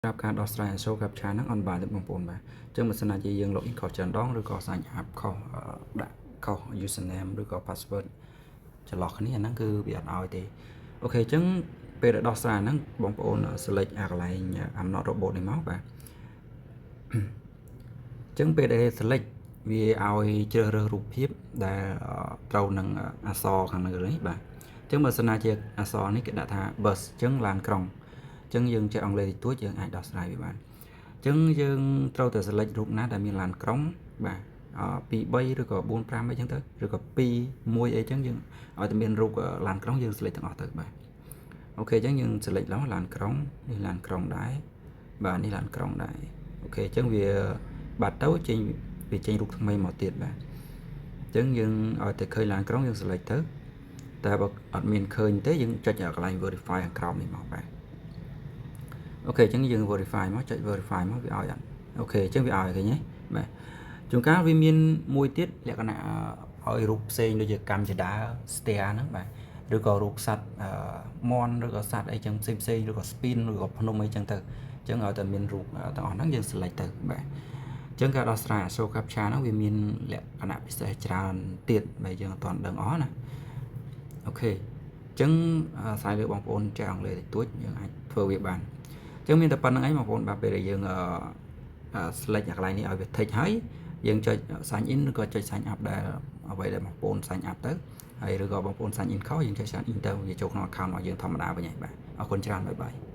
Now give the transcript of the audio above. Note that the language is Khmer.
រាប់ការដោះស្រាយអក្សរ captcha ហ្នឹងអត់បានទេបងប្អូនបាទអញ្ចឹងបើសិនណាជាយើង login ខុសច្រើនដងឬក៏ sign up ខុសដាក់ខុស username ឬក៏ password ចន្លោះគ្នាអាហ្នឹងគឺវាអត់ឲ្យទេOK អញ្ចឹងពេលដែលដោះស្រាយហ្នឹងបងប្អូន select អាកន្លែង I'm not robot នេះមកបាទអញ្ចឹងពេលដែល select វាឲ្យជ្រើសរើសរូបភាពដែលត្រូវនឹងអក្សរខាងលើនេះបាទអញ្ចឹងបើសិនណាជាអក្សរនេះគេដាក់ថា bus អញ្ចឹងឡានក្រុងអញ្ចឹងយើងចេះអង់គ្លេសតិចតួចយើងអាចដោះស្រាយវាបានអញ្ចឹងយើងត្រូវតែ select រូបណាដែលមានឡានក្រុងបាទ2 3ឬក៏4 5អីចឹងទៅឬក៏2 1អីចឹងយើងឲ្យតែមានរូបឡានក្រុងយើង select ទាំងអស់ទៅបាទ OK អញ្ចឹងយើង select ឡើងឡានក្រុងនេះឡានក្រុងដែរបាទនេះឡានក្រុងដែរ OK អញ្ចឹងវាបាត់ទៅចេញវាចេញរូបថ្មីមកទៀតបាទអញ្ចឹងយើងឲ្យតែឃើញឡានក្រុងយើង select ទៅតែបើអត់មានឃើញទេយើងចុចកន្លែង verify ខាងក្រោមនេះមកបាទ OK អញ្ចឹងយើង verify មកចុច verify មកវាឲ្យអត់ OK អញ្ចឹងវាឲ្យឃើញទេបាទជួនកាលវាមានមួយទៀតលក្ខណៈឲ្យរូបផ្សេងដូចជាកម្មចដា stair ហ្នឹងបាទឬក៏រូបសត្វមន់ឬក៏សត្វអីចឹងផ្សេងផ្សេងឬក៏ spin ឬក៏ភ្នំអីចឹងទៅអញ្ចឹងឲ្យតែមានរូបទាំងអស់ហ្នឹងយើង select ទៅបាទអញ្ចឹងការដោះស្រាយអក្សរ captcha ហ្នឹងវាមានលក្ខណៈពិសេសច្រើនទៀតបើយើងអត់ទាន់ដឹងអស់ណា OK អញ្ចឹងអាស្រ័យលើបងប្អូនចេះអង់គ្លេសតិចតួចយើងអាចធ្វើវាបានអញ្ចឹងមានតែប៉ុណ្្នឹងឯងបងប្អូនបាទពេលដែលយើង select កន្លែងនេះឲ្យវា tick ហើយយើងចុច sign in ឬក៏ចុច sign up ដែលអ្វីដែលបងប្អូន sign up ទៅហើយឬក៏បងប្អូន sign in ខុសយើងចុច sign in ទៅវាចូលក្នុង account របស់យើងធម្មតាវិញហើយបាទអរគុណច្រើន bye bye.